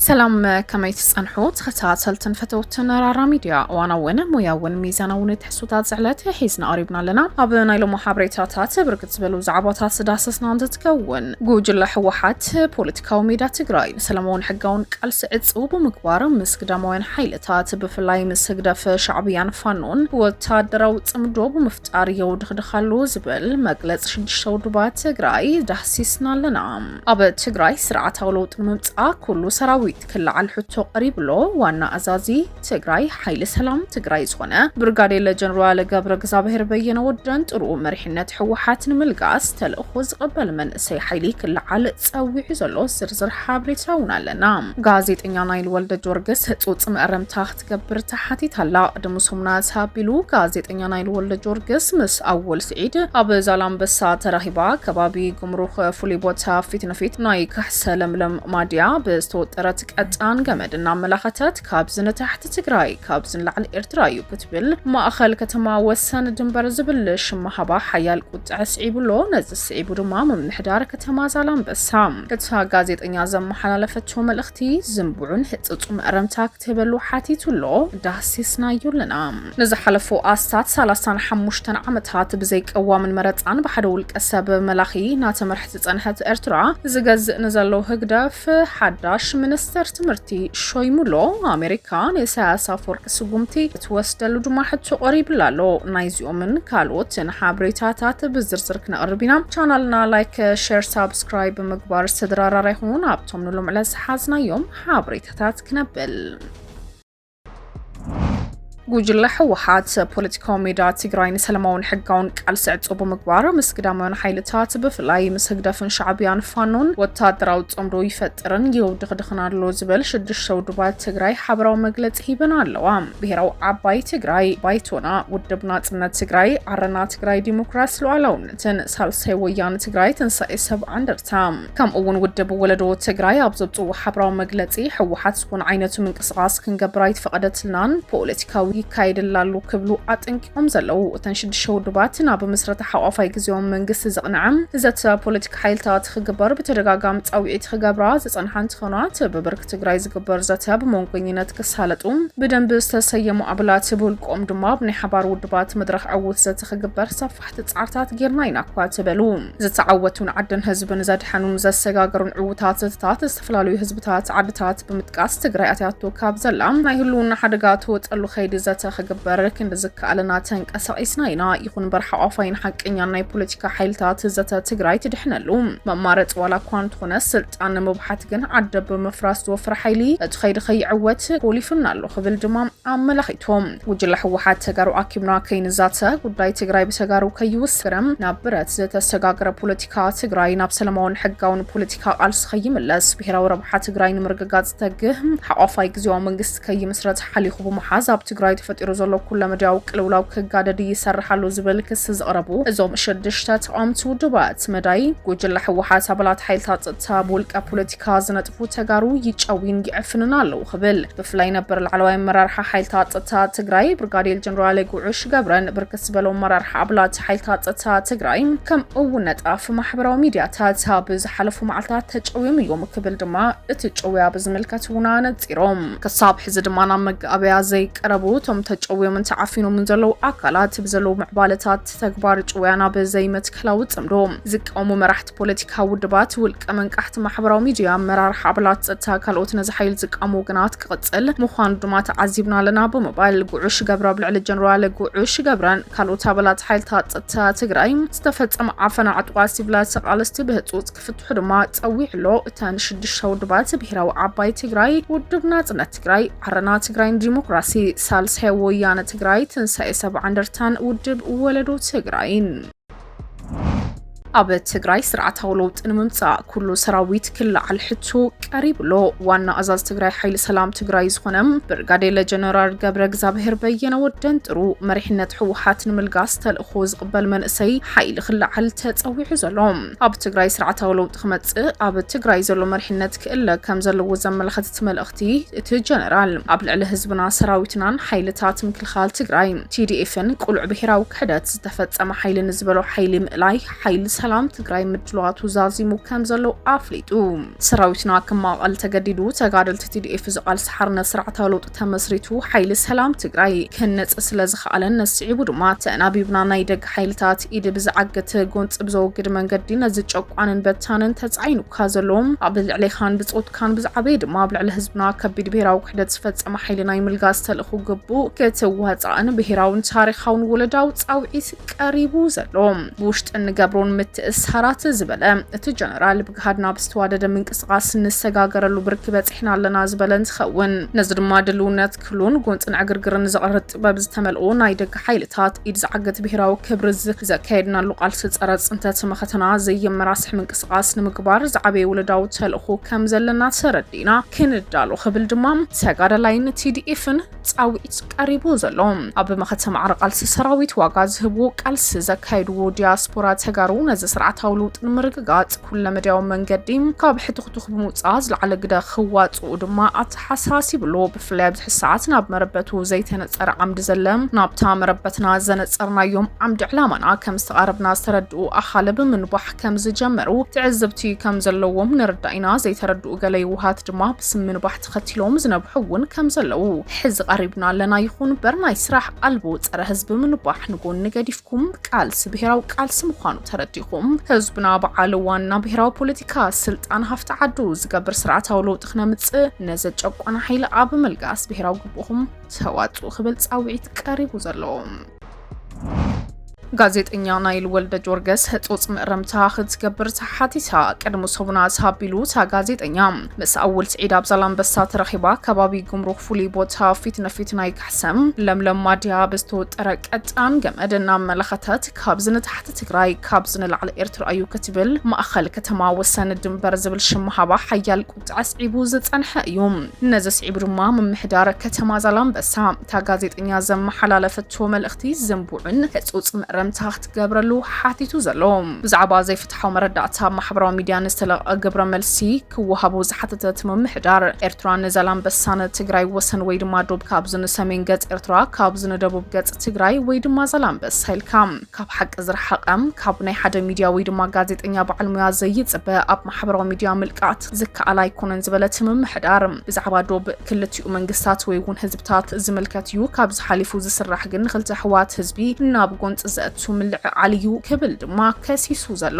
ሰላም፣ ከመይ ትጸንሑ ተኸታተልትን ፈተውትን ራራ ሚድያ? እዋናውን ሞያውን ሚዛናውን ትሕዝቶታት ዝዕለት ሒዝና ቀሪብና ኣለና። ኣብ ናይ ሎሚ ሓበሬታታት ብርክት ዝበሉ ዛዕባታት ዳሰስና እንትትከውን፣ ጉጅለ ህወሓት ፖለቲካዊ ሜዳ ትግራይ ንሰላማውን ሕጋውን ቃልሲ ዕጹው ብምግባር ምስ ግዳማውያን ሓይልታት ብፍላይ ምስ ህግደፍ፣ ሻዕብያን ፋኖን ወታደራዊ ጽምዶ ብምፍጣር የውድኽድኻሉ ዝብል መግለጺ ሽዱሽተ ውድባት ትግራይ ዳህሲስና ኣለና። ኣብ ትግራይ ስርዓታዊ ለውጢ ንምምጻእ ኩሉ ሰራዊት ክለዓል ሕቶ ቀሪብሎ። ዋና ኣዛዚ ትግራይ ሓይሊ ሰላም ትግራይ ዝኾነ ብርጋዴር ጀነራል ገብረ እግዚኣብሔር በየነ ወደን ጥሩ መሪሕነት ህወሓት ንምልጋስ ተልእኾ ዝቕበል መንእሰይ ሓይሊ ክለዓል ጸዊዑ ዘሎ ዝርዝር ሓበሬታ እውን ኣለና። ጋዜጠኛ ናይል ወልደ ጊዮርጊስ ህጹጽ መእረምታ ክትገብር ተሓቲታ ኣላ። ቅድሚ ሰሙናት ኣቢሉ ጋዜጠኛ ናይል ወልደ ጊዮርጊስ ምስ ኣወል ስዒድ ኣብ ዛላምበሳ ተራኺባ። ከባቢ ጉምሩክ ፍሉይ ቦታ ፊት ንፊት ናይ ካሕሰ ለምለም ማድያ ብዝተወጠረት ቀጣን ገመድ እናመላኸተት፣ ካብዚ ንታሕቲ ትግራይ፣ ካብዚ ንላዕሊ ኤርትራ እዩ ክትብል፣ ማእኸል ከተማ ወሰን ድንበር ዝብል ሽም ሃባ ሓያል ቁጥዐ ስዒቡሎ። ነዚ ስዒቡ ድማ ምምሕዳር ከተማ ዛላምበሳ እታ ጋዜጠኛ ዘመሓላለፈቶ መልእኽቲ ዝንቡዑን ህጽጹ መእረምታ ክትህበሉ ሓቲቱሎ። ዳህሲስናዮ ኣለና። ንዝሓለፉ ኣስታት ሰላሳን ሓሙሽተን ዓመታት ብዘይቀዋምን መረጻን ብሓደ ውልቀ ሰብ መላኺ እናተመርሐት ዝጸንሐት ኤርትራ፣ ዝገዝእ ንዘሎ ህግደፍ ሓዳሽ ሚኒስተር ትምህርቲ ሾይሙሎ። ኣሜሪካ ንኢሳያስ ኣፈወርቂ ስጉምቲ እትወስደሉ ድማ ሕቶ ቀሪብላ ኣሎ። ናይዚኦምን ካልኦትን ሓበሬታታት ብዝርዝር ክነቕርብ ኢና። ቻናልና ላይክ፣ ሼር፣ ሳብስክራይብ ብምግባር ዝተደራራራ ይኹን። ኣብቶም ንሎምዕለት ዝሓዝናዮም ሓበሬታታት ክነብል። ጉጅለ ህወሓት ፖለቲካዊ ሜዳ ትግራይ ንሰላማውን ሕጋውን ቃልሲ ዕጹው ብምግባር ምስ ግዳማውያን ሓይልታት ብፍላይ ምስ ህግደፍን ሻዕብያን ፋኖን ወታደራዊ ጽምዶ ይፈጥርን የውድኽድኽን ኣሎ ዝብል ሽዱሽተ ውድባት ትግራይ ሓበራዊ መግለጺ ሂበን ኣለዋ። ብሄራዊ ዓባይ ትግራይ ባይቶና፣ ውድብ ናጽነት ትግራይ፣ ዓረና ትግራይ ዲሞክራሲ ሉዓላውነትን ሳልሳይ ወያነ ትግራይ ትንሳኤ ሰብ ዓንደርታ፣ ከምኡ እውን ውድብ ወለዶ ትግራይ ኣብ ዘውፅኡ ሓበራዊ መግለፂ፣ ህወሓት ዝኾነ ዓይነት ምንቅስቓስ ክንገብር ኣይተፈቐደትልናን፣ ፖለቲካዊ ይካየደላ ኣሎ ክብሉ ኣጠንቂቖም ዘለዉ። እተን ሽዱሽተ ውድባት ናብ ምስረታ ሓቋፋይ ግዜያዊ መንግስቲ ዘቕንዐ ዘተ ፖለቲካ ሓይልታት ክግበር ብተደጋጋሚ ፃውዒት ክገብራ ዝፀንሓ እንትኾና፣ ትብብርክ ትግራይ ዝግበር ዘተ ብመንጎኝነት ክሳለጡ ብደንቢ ዝተሰየሙ ኣባላት ብውልቆም ድማ ብናይ ሓባር ውድባት መድረኽ ዕዉት ዘተ ክግበር ሰፋሕቲ ፃዕርታት ጌርና ኢና እኳ ትበሉ። ዝተዓወቱን ዓድን ህዝብን ዘድሐኑን ዘሰጋገሩን ዕዉታት ዘተታት ዝተፈላለዩ ህዝብታት ዓድታት ብምጥቃስ፣ ትግራይ ኣትያቶ ካብ ዘላ ናይ ህልውና ሓደጋ ትወፀሉ ከይዲ ዘተ ክግበር ክንዲ ዝከኣለና ተንቀሳቒስና ኢና። ይኹን እምበር ሓቋፋይን ሓቀኛን ናይ ፖለቲካ ሓይልታት ዘተ ትግራይ ትድሕነሉ መማረፂ ዋላ እኳ እንተኾነ፣ ስልጣን ንምብሓት ግን ዓዲ ብምፍራስ ዝወፍር ሓይሊ እቲ ከይዲ ከይዕወት ኮሊፉና ኣሎ ክብል ድማ ኣመላኺቶም። ጉጅለ ህወሓት ተጋሩ ኣኪብና ከይንዛተ፣ ጉዳይ ትግራይ ብተጋሩ ከይውስን፣ ናብ ብረት ዝተሰጋገረ ፖለቲካ ትግራይ ናብ ሰላማውን ሕጋውን ፖለቲካ ቃልሲ ከይምለስ፣ ብሄራዊ ረብሓ ትግራይ ንምርግጋፅ ተግህ ሓቋፋይ ግዜያዊ መንግስቲ ከይምስረት ሓሊኹ ብምሓዝ፣ ኣብ ትግራይ ተፈጢሩ ዘሎ ኩለመዳያዊ ቅልውላው ክጋደድ ይሰርሕ ኣሎ ዝብል ክሲ ዘቕረቡ እዞም ሽዱሽተ ተቓወምቲ ውድባት፣ መዳይ ጉጅለ ህወሓት ኣባላት ሓይልታት ጸጥታ ብውልቀ ፖለቲካ ዝነጥፉ ተጋሩ ይጨውዩን ይዕፍኑን ኣለዉ ክብል፣ ብፍላይ ነበር ላዕለዋይ ኣመራርሓ ሓይልታት ጸጥታ ትግራይ ብርጋዴር ጀነራል ጉዑሽ ገብረን ብርክት ዝበሉ ኣመራርሓ ኣባላት ሓይልታት ጸጥታ ትግራይ፣ ከም እውን ነጣፍ ማሕበራዊ ሚድያታት ኣብ ዝሓለፉ መዓልታት ተጨውዮም እዮም ክብል ድማ እቲ ጨውያ ብዝምልከት እውን ኣነጺሮም። ክሳብ ሕዚ ድማ ናብ መጋበያ ዘይቀረቡ እቶም ተጨውዮምን ተዓፊኖምን ዘለዉ ኣካላት ብዘለዉ ምዕባለታት ተግባር ጭውያ ናብ ዘይመትከላዊ ጽምዶ ዝቃወሙ መራሕቲ ፖለቲካ ውድባት፣ ውልቀ መንቃሕቲ ማሕበራዊ ሚድያ፣ ኣመራርሓ ኣባላት ጸጥታ፣ ካልኦት ነዚ ሓይሊ ዝቃወሙ ወገናት ክቕጽል ምዃኑ ድማ ተዓዚብና ኣለና ብምባል፣ ጉዑሽ ገብረ ኣብ ልዕሊ ጀነራል ጉዑሽ ገብረን ካልኦት ኣባላት ሓይልታት ጸጥታ ትግራይ ዝተፈጸመ ዓፈና ዕጡቓት ሲቪላት ተቓለስቲ ብህጹጽ ክፍትሑ ድማ ጸዊዑ ኣሎ። እተን ሽዱሽተ ውድባት ብሄራዊ ዓባይ ትግራይ፣ ውድብ ናጽነት ትግራይ፣ ዓረና ትግራይ ንዲሞክራሲ፣ ሳልሳይ ወያነ ትግራይ፣ ትንሳኤ ሰብ ዓንደርታን ውድብ ወለዶ ትግራይን። ኣብ ትግራይ ስርዓታዊ ለውጢ ንምምጻእ ኩሉ ሰራዊት ክለዓል ሕቶ ቀሪብሎ። ዋና ኣዛዚ ትግራይ ሓይሊ ሰላም ትግራይ ዝኾነ ብርጋዴር ጀነራል ገብረ እግዚኣብሔር በየነ ወደን ጥሩ መሪሕነት ህወሓት ንምልጋስ ተልእኾ ዝቕበል መንእሰይ ሓይሊ ክለዓል ተጸዊዑ ዘሎ። ኣብ ትግራይ ስርዓታዊ ለውጢ ክመጽእ ኣብ ትግራይ ዘሎ መሪሕነት ክእለ ከም ዘለዎ ዘመላኸተት መልእኽቲ እቲ ጀነራል፣ ኣብ ልዕሊ ህዝብና ሰራዊትናን ሓይልታት ምክልኻል ትግራይ ቲ ዲ ኤፍን ቅሉዕ ብሄራዊ ክሕደት ዝተፈጸመ ሓይሊ ንዝበሎ ሓይሊ ምእላይ ሓይሊ ሰላም ትግራይ ምድላዋቱ ዛዚሙ ከም ዘሎ ኣፍሊጡ። ሰራዊትና ክማቐል ተገዲዱ። ተጋደልቲ ቲ ዲ ኤፍ ዝቓልሲ ሓርነት ስርዓታዊ ለውጢ ተመስሪቱ። ሓይሊ ሰላም ትግራይ ክነጽ ስለ ዝኸኣለን ነስዒቡ ድማ ተናቢብና ናይ ደገ ሓይልታት ኢድ ብዝዓግት ጎንፂ ብዘወግድ መንገዲ ነዚ ጨቋንን በታንን ተጻዒኑካ ዘሎ ኣብ ልዕሌኻን ብጾትካን ብዛዕበየ ድማ ኣብ ልዕሊ ህዝብና ከቢድ ብሄራዊ ክሕደት ዝፈጸመ ሓይሊ ናይ ምልጋስ ተልእኹ ግቡእ ክትዋጻእን ብሄራውን ታሪኻውን ወለዳዊ ጻውዒት ቀሪቡ ዘሎ። ብውሽጢ እንገብሮን ምትእስሳራት ዝበለ እቲ ጀነራል፣ ብግሃድ ናብ ዝተዋደደ ምንቅስቓስ ንሰጋገረሉ ብርኪ በጺሕና ኣለና ዝበለ እንትኸውን፣ ነዚ ድማ ድልውነት ክህሉን ጎንፅን ዕግርግርን ዘቕርብ ጥበብ ዝተመልኦ ናይ ደገ ሓይልታት ኢድ ዝዓግት ብሄራዊ ክብሪ ዝ-፣ ዘካየድናሉ ቃልሲ ጸረ ጽንተት መኸተና ዘየመራስሕ ምንቅስቓስ ንምግባር ዝዓበየ ውለዳዊ ተልእኹ ከም ዘለና ተረዲእና ክንዳሎ ክብል ድማ ተጋዳላይን ቲ ዲ ኤፍን ጻውዒት ቀሪቡ ዘሎ። ኣብ መኸተ ማዕረ ቃልሲ ሰራዊት ዋጋ ዝህብዎ ቃልሲ ዘካየድዎ ዲያስፖራ ተጋሩ ነዚ ስርዓታዊ ለውጢ ንምርግጋጽ ኩለመዳያዊ መንገዲ ካብ ሕትኹቱኽ ብምውጻእ ዝለዓለ ግደ ክዋጽኡ ድማ ኣተሓሳሲብሎ። ብፍላይ ኣብዚ ሕዚ ሰዓት ናብ መረበቱ ዘይተነጸረ ዓምዲ ዘለ፣ ናብታ መረበትና ዘነጸርናዮም ዓምዲ ዕላማና ከም ዝተቓረብና ዝተረድኡ ኣኻለ ብምንባሕ ከም ዝጀመሩ ትዕዝብቲ ከም ዘለዎም ንርዳእ ኢና። ዘይተረድኡ ገለ የዋሃት ድማ ብስም ምንባሕ ተኸቲሎም ዝነብሑ እውን ከም ዘለዉ ሕዚ ቀሪብና ኣለና። ይኹን እምበር ናይ ስራሕ ኣልቦ ጸረ ህዝቢ ምንባሕ ንጎኒ ገዲፍኩም ቃልሲ ብሄራዊ ቃልሲ ምዃኑ ተረዲኹም ህዝብና በዓል ዋና ብሄራዊ ፖለቲካ ስልጣን ሃፍቲ ዓዱ ዝገብር ስርዓታዊ ለውጢ ክነምጽእ ነዚ ጨቋኒ ሓይሊ ኣብ ምልጋስ ብሄራዊ ግቡእኹም ተዋጽኡ ክብል ጻውዒት ቀሪቡ ዘሎ። ጋዜጠኛ ናይል ወልደ ጆርገስ ህጹጽ ምእረምታ ክትገብር ተሓቲታ። ቅድሚ ሰሙናት ሃቢሉ እታ ጋዜጠኛ ምስ ኣወል ስዒድ ኣብ ዛላምበሳ ተረኺባ፣ ከባቢ ጉምሩክ ፍሉይ ቦታ ፊት ንፊት ናይ ካሕሰም ለምለም ማድያ ብዝተወጠረ ቀጣን ገመድ እናመለኸተት፣ ካብዚ ንታሕቲ ትግራይ፣ ካብዚ ንላዕሊ ኤርትራ እዩ ክትብል፣ ማእኸል ከተማ ወሰን ድንበር ዝብል ሽም ሃባ ሓያል ቁጥዐ ስዒቡ ዝጸንሐ እዩ። ነዚ ስዒቡ ድማ ምምሕዳር ከተማ ዛላምበሳ እታ ጋዜጠኛ ዘመሓላለፈቶ መልእኽቲ ዝንቡዕን ህጹጽ ምእረምታ ክትገብረሉ ሓቲቱ ዘሎ። ብዛዕባ ዘይፍትሓዊ መረዳእታ ኣብ ማሕበራዊ ሚድያ ንዝተለቐቐ ግብረ መልሲ ክወሃቦ ዝሓተተት ምምሕዳር፣ ኤርትራ ንዛላምበሳን ትግራይ ወሰን ወይ ድማ ዶብ፣ ካብዚ ንሰሜን ገጽ ኤርትራ፣ ካብዚ ንደቡብ ገጽ ትግራይ ወይ ድማ ዛላምበሳ ኢልካ ካብ ሓቂ ዝረሓቐ፣ ካብ ናይ ሓደ ሚድያ ወይ ድማ ጋዜጠኛ በዓል ሙያ ዘይጽበ ኣብ ማሕበራዊ ሚድያ ምልቃት ዝከኣል ኣይኮነን ዝበለት ምምሕዳር፣ ብዛዕባ ዶብ ክልቲኡ መንግስታት ወይ እውን ህዝብታት ዝምልከት እዩ። ካብዚ ሓሊፉ ዝስራሕ ግን ንክልተ ኣሕዋት ህዝቢ ናብ ጎንፂ ዘእቱ ምልዕዓል እዩ ክብል ድማ ከሲሱ ዘሎ።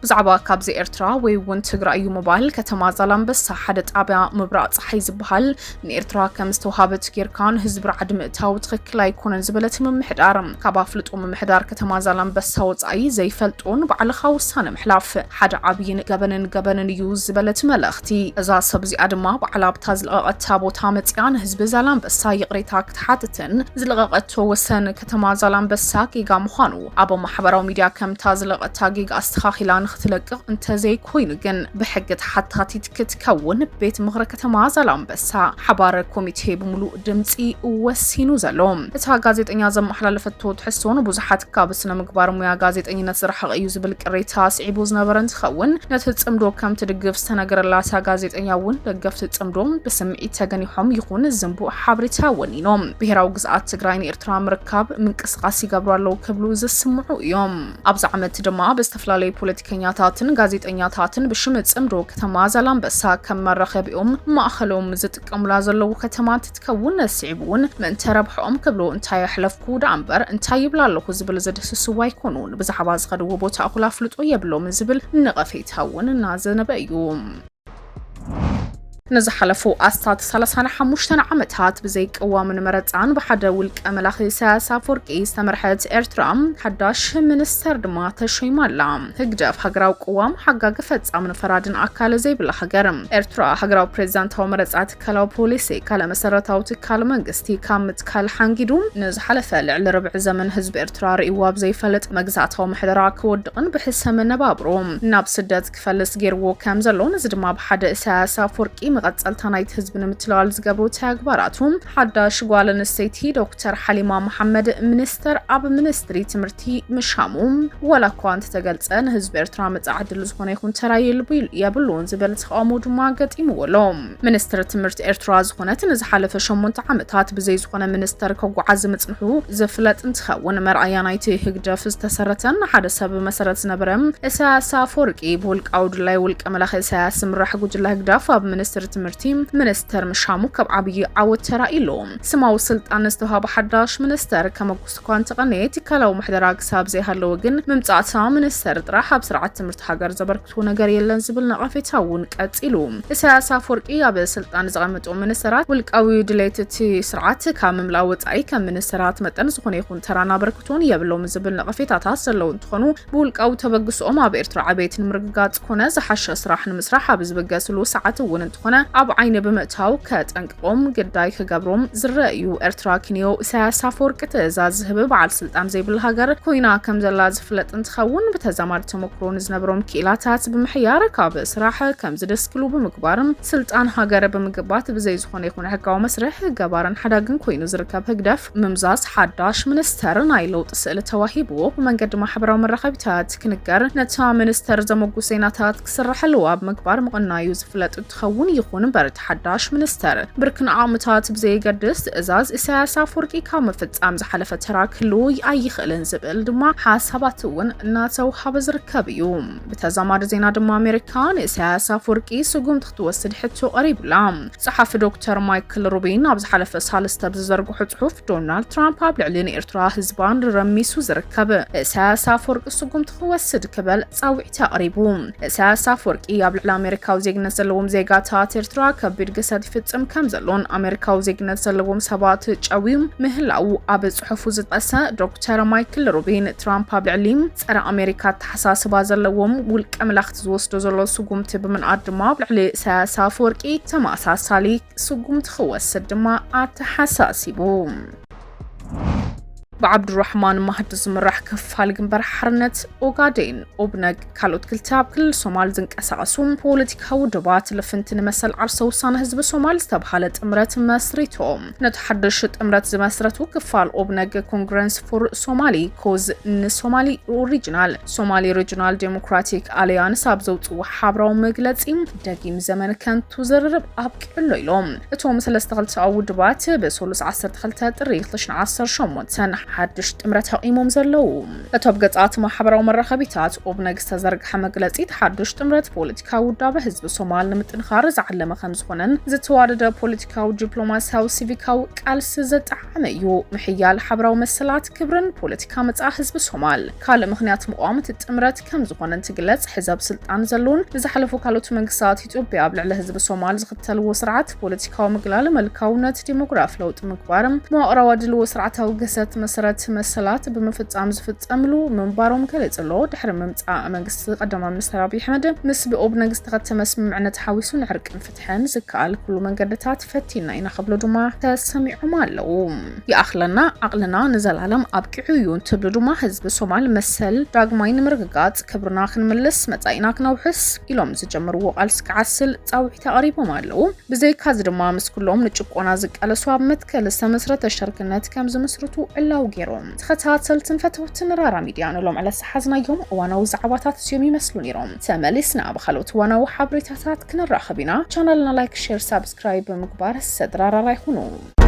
ብዛዕባ ካብዚ ኤርትራ ወይ እውን ትግራይ እዩ ምባል፣ ከተማ ዛላምበሳ ሓደ ጣብያ ምብራቕ ፀሓይ ዝበሃል ንኤርትራ ከም ዝተውሃበት ጌርካ ንህዝቢ ራዕዲ ምእታው ትኽክል ኣይኮነን ዝበለት ምምሕዳር፣ ካብ ኣፍልጦ ምምሕዳር ከተማ ዛላምበሳ ወፃኢ ዘይፈልጦን ባዕልኻ ውሳነ ምሕላፍ ሓደ ዓብይን ገበንን ገበንን እዩ ዝበለት መልእኽቲ፣ እዛ ሰብ እዚኣ ድማ ባዕላ ኣብታ ዝለቐቐታ ቦታ መፂኣ ንህዝቢ ዛላምበሳ ይቕሬታ ክትሓትትን ዝለቐቐቶ ወሰን ከተማ ዛላምበሳ ጌጋ ምዃኑ ኣብ ማሕበራዊ ሚድያ ከምታ ዝለቐታ ጌጋ ኣስተኻኺላ ንክትለቅቕ እንተዘይኮይኑ ግን ብሕጊ ተሓታቲት ክትከውን ቤት ምኽሪ ከተማ ዛላምበሳ ሓባር ኮሚቴ ብምሉእ ድምፂ ወሲኑ ዘሎ። እታ ጋዜጠኛ ዘመሓላለፈቶ ትሕዝቶ ንብዙሓት ካብ ስነ ምግባር ሙያ ጋዜጠኝነት ዝረሓቐ እዩ ዝብል ቅሬታ ስዒቡ ዝነበረ እንትኸውን፣ ነቲ ጽምዶ ከም ትድግፍ ዝተነገረላ እታ ጋዜጠኛ እውን ደገፍቲ ጽምዶ ብስምዒት ተገኒሖም ይኹን ዝንቡዕ ሓበሬታ ወኒኖም። ብሄራዊ ግዝኣት ትግራይ ንኤርትራ ምርካብ ምንቅስቃስ ይገብሩ ኣለዉ ክብሉ ዝስምዑ እዮም። ኣብዚ ዓመት ድማ ብዝተፈላለዩ ፖለቲከኛታትን ጋዜጠኛታትን ብሽም ጽምዶ ከተማ ዛላምበሳ ከም መራኸቢኦም ማእኸሎም ዝጥቀሙላ ዘለዉ ከተማ እንትትከውን፣ ስዒቡ እውን ምእንተ ረብሕኦም ክብሉ እንታይ ኣሕለፍኩ ደኣ እምበር እንታይ ይብላ ኣለኹ ዝብል ዝድህስስዎ ኣይኮኑን። ብዛዕባ ዝኸድዎ ቦታ እኹል ኣፍልጦ የብሎምን ዝብል ነቐፌታ እውን እናዘነበ እዩ። ንዝሓለፉ ኣስታት ሰላሳን ሓሙሽተን ዓመታት ብዘይ ቅዋምን መረፃን ብሓደ ውልቀ መላኺ ኢሳያስ ኣፈወርቂ ዝተመርሐት ኤርትራ ሓዳሽ ሚኒስተር ድማ ተሸይማ ኣላ። ህግደፍ ሃገራዊ ቅዋም ሓጋጊ ፈጻምን ፈራድን ኣካል ዘይብላ ሃገር። ኤርትራ ሃገራዊ ፕሬዚዳንታዊ መረፃ ትካላዊ ፖሊሲ ካልእ መሰረታዊ ትካል መንግስቲ ካብ ምትካል ሓንጊዱ ንዝሓለፈ ልዕሊ ርብዒ ዘመን ህዝቢ ኤርትራ ርእይዎ ኣብ ዘይፈልጥ መግዛእታዊ ምሕደራ ክወድቕን ብሕሰ መነባብሮ ናብ ስደት ክፈልስ ገይርዎ ከም ዘሎ፣ ነዚ ድማ ብሓደ ኢሳያስ ኣፈወርቂ መቐጸልታ ናይቲ ህዝቢ ንምትላል ዝገብሩ ተግባራቱ፣ ሓዳሽ ጓል ኣንስተይቲ ዶክተር ሓሊማ መሓመድ ሚኒስተር ኣብ ሚኒስትሪ ትምህርቲ ምሻሙ፣ ዋላ እኳ እንተተገልጸ፣ ንህዝቢ ኤርትራ መጻኢ ዕድል ዝኾነ ይኹን ተራ የልቡ-፣ የብሉን ዝብል ተቓውሞ ድማ ገጢምዎ ኣሎ። ሚኒስትሪ ትምህርቲ ኤርትራ ዝኾነት ንዝሓለፈ ሸሞንተ ዓመታት ብዘይ ዝኾነ ሚኒስተር ከጓዓዝ ምጽንሑ ዝፍለጥ እንትኸውን፣ መርኣያ ናይቲ ህግደፍ ዝተሰረተን ሓደ ሰብ መሰረት ዝነበረ ኢሳያስ ኣፈወርቂ ብውልቃዊ ድላይ ውልቀ መላኺ ኢሳያስ ዝምራሕ ጉጅለ ህግደፍ ኣብ ሚኒስትሪ ትምህርቲ ሚኒስተር ምሻሙ ካብ ዓብዪ ዓወት ተራእዩ ኣሎ። ስማዊ ስልጣን ዝተዋሃበ ሓዳሽ ሚኒስተር ከመጉስ እኳ እንተቐነየ፣ ትካላዊ ምሕደራ ክሳብ ዘይሃለወ ግን ምምጻእታ ሚኒስተር ጥራሕ ኣብ ስርዓት ትምህርቲ ሃገር ዘበርክቶ ነገር የለን ዝብል ነቐፌታ እውን ቀጺሉ። ኢሳያስ ኣፈወርቂ ኣብ ስልጣን ዘቐመጦም ሚኒስተራት ውልቃዊ ድሌት እቲ ስርዓት ካብ ምምላእ ወጻኢ ከም ሚኒስተራት መጠን ዝኾነ ይኹን ተራን ኣበርክቶን የብሎም ዝብል ነቐፌታታት ዘለዉ እንትኾኑ፣ ብውልቃዊ ተበግሶኦም ኣብ ኤርትራ ዕቤት ንምርግጋጽ ኮነ ዝሓሸ ስራሕ ንምስራሕ ኣብ ዝብገስሉ ሰዓት እውን እንተኾነ ኣብ ዓይኒ ብምእታው ከጠንቅቖም ግዳይ ክገብሮም ዝረአ እዩ። ኤርትራ ክንዮ ኢሳያስ ኣፈወርቂ ትእዛዝ ዝህብ በዓል ስልጣን ዘይብላ ሃገር ኮይና ከም ዘላ ዝፍለጥ እንትኸውን፣ ብተዛማዲ ተመክሮ ንዝነበሮም ክኢላታት ብምሕያር ካብ ስራሕ ከም ዝደስክሉ ብምግባር ስልጣን ሃገር ብምግባት ብዘይ ዝኾነ ይኹን ሕጋዊ መስርሕ ገባርን ሓዳግን ኮይኑ ዝርከብ ህግደፍ ምምዛዝ ሓዳሽ ሚኒስተር ናይ ለውጢ ስእሊ ተዋሂብዎ ብመንገዲ ማሕበራዊ መራኸቢታት ክንገር ነታ ሚኒስተር ዘመጉስ ዜናታት ክስርሐሉ ኣብ ምግባር ምቕናዩ ዝፍለጥ እንትኸውን፣ ይኹን እምበር እቲ ሓዳሽ ሚኒስተር ብርክን ዓቕምታት ብዘየገድስ ትእዛዝ ኢሳያስ ኣፈወርቂ ካብ ምፍጻም ዝሓለፈ ተራ ክህልዎ ኣይኽእልን ዝብል ድማ ሓሳባት እውን እናተውሃበ ዝርከብ እዩ። ብተዛማዲ ዜና ድማ ኣሜሪካ ንኢሳያስ ኣፈወርቂ ስጉምቲ ክትወስድ ሕቶ ቀሪቡላ። ጸሓፊ ዶክተር ማይክል ሩቢን ኣብ ዝሓለፈ ሳልስቲ ኣብ ዝዘርግሖ ጽሑፍ፣ ዶናልድ ትራምፕ ኣብ ልዕሊ ንኤርትራ ህዝባን ረሚሱ ዝርከብ ኢሳያስ ኣፈወርቂ ስጉምቲ ክወስድ ክበል ጻውዒት ኣቕሪቡ። ኢሳያስ ኣፈወርቂ ኣብ ልዕሊ ኣሜሪካዊ ዜግነት ዘለዎም ዜጋታት ኤርትራ ከቢድ ግህሰት ይፍጽም ከም ዘሎን ኣሜሪካዊ ዜግነት ዘለዎም ሰባት ጨውዩ ምህላው ኣብ ጽሑፉ ዝጠቀሰ ዶክተር ማይክል ሩቢን፣ ትራምፕ ኣብ ልዕሊ ጸረ ኣሜሪካ ኣተሓሳስባ ዘለዎም ውልቀ መላኽቲ ዝወስዶ ዘሎ ስጉምቲ ብምንኣድ ድማ ኣብ ልዕሊ ኢሳያስ ኣፈወርቂ ተመሳሳሊ ስጉምቲ ክወስድ ድማ ኣተሓሳሲቡ። ብዓብዱራሕማን ማህዲ ዝምራሕ ክፋል ግንባር ሓርነት ኦጋዴን፣ ኦብነግ፣ ካልኦት ክልተ ኣብ ክልል ሶማል ዝንቀሳቐሱ ፖለቲካዊ ውድባት ልፍንቲ ንመሰል ዓርሰ ውሳነ ህዝቢ ሶማል ዝተብሃለ ጥምረት መስሪቶም። ነቲ ሓድሽ ጥምረት ዝመስረቱ ክፋል ኦብነግ፣ ኮንግረስ ፎር ሶማሊ፣ ኮዝ፣ ንሶማሊ ሪጅናል፣ ሶማሊ ሪጅናል ዴሞክራቲክ ኣሊያንስ ኣብ ዘውፅዎ ሓብራዊ መግለፂ፣ ደጊም ዘመን ከንቱ ዝርርብ ኣብቂዑ ኣሎ ኢሎም። እቶም ሰለስተ ክልተኣዊ ውድባት ብሰሉስ ዓሰርተ ክልተ ጥሪ ክልተ ሽሕን ዓሰርተ ሸሞንተን ሓድሽ ጥምረት ኣቂሞም ዘለዉ። እቶም ገጻት ማሕበራዊ መራኸቢታት ኦብነግ ዝተዘርግሐ መግለጺ፣ እቲ ሓድሽ ጥምረት ፖለቲካዊ ውዳበ ህዝቢ ሶማል ንምጥንኻር ዝዓለመ ከም ዝኾነን ዝተዋደደ ፖለቲካዊ፣ ዲፕሎማሲያዊ፣ ሲቪካዊ ቃልሲ ዘጠዓመ እዩ። ምሕያል ሓበራዊ መሰላት፣ ክብርን ፖለቲካ መጻኢ ህዝቢ ሶማል ካልእ ምኽንያት ምቋም እቲ ጥምረት ከም ዝኾነ እንትግለጽ፣ ሕዚ ኣብ ስልጣን ዘለውን ንዝሓለፉ ካልኦት መንግስታት ኢትዮጵያ ኣብ ልዕሊ ህዝቢ ሶማል ዝኽተልዎ ስርዓት ፖለቲካዊ ምግላል፣ መልካውነት፣ ዲሞግራፊ ለውጢ ምግባር፣ መዋቕራዊ ኣድልዎ፣ ስርዓታዊ ግህሰት መሰረት መሰላት ብምፍጻም ዝፍጸምሉ ምንባሮም ገሊጹ ኣሎ። ድሕሪ ምምጻእ መንግስቲ ቀዳማይ ሚኒስትር ኣብይ ኣሕመድ ምስ ብኦብነግ ዝተኸተመ ስምምዕነት ሓዊሱ ንዕርቅን ፍትሕን ዝከኣል ኩሉ መንገድታት ፈቲና ኢና ክብሉ ድማ ተሰሚዖም ኣለዉ። ይኣኽለና፣ ዓቕልና ንዘላለም ኣብቂዑ እዩ እንትብሉ ድማ ህዝቢ ሶማል መሰል ዳግማይ ንምርግጋጽ ክብርና ክንምልስ መጻኢና ክነውሕስ ኢሎም ዝጀመርዎ ቃልሲ ክዓስል ጻውዒት ኣቕሪቦም ኣለዉ። ብዘይካዚ ድማ ምስ ኩሎም ንጭቆና ዝቃለሱ ኣብ መትከል ዝተመስረተ ሸርክነት ከም ዝምስርቱ ዕላዊ ገይሮም። ተኸታተልትን ፈተውትን ራራ ሚድያ ንሎም ዕለት ዝሓዝናዮም እዋናዊ ዛዕባታት እዚኦም ይመስሉ ነይሮም። ተመሊስና ብኻልኦት እዋናዊ ሓበሬታታት ክንራኸብ ኢና። ቻናልና ላይክ፣ ሼር፣ ሳብስክራይብ ብምግባር ሰድራ ራራ ይኹኑ።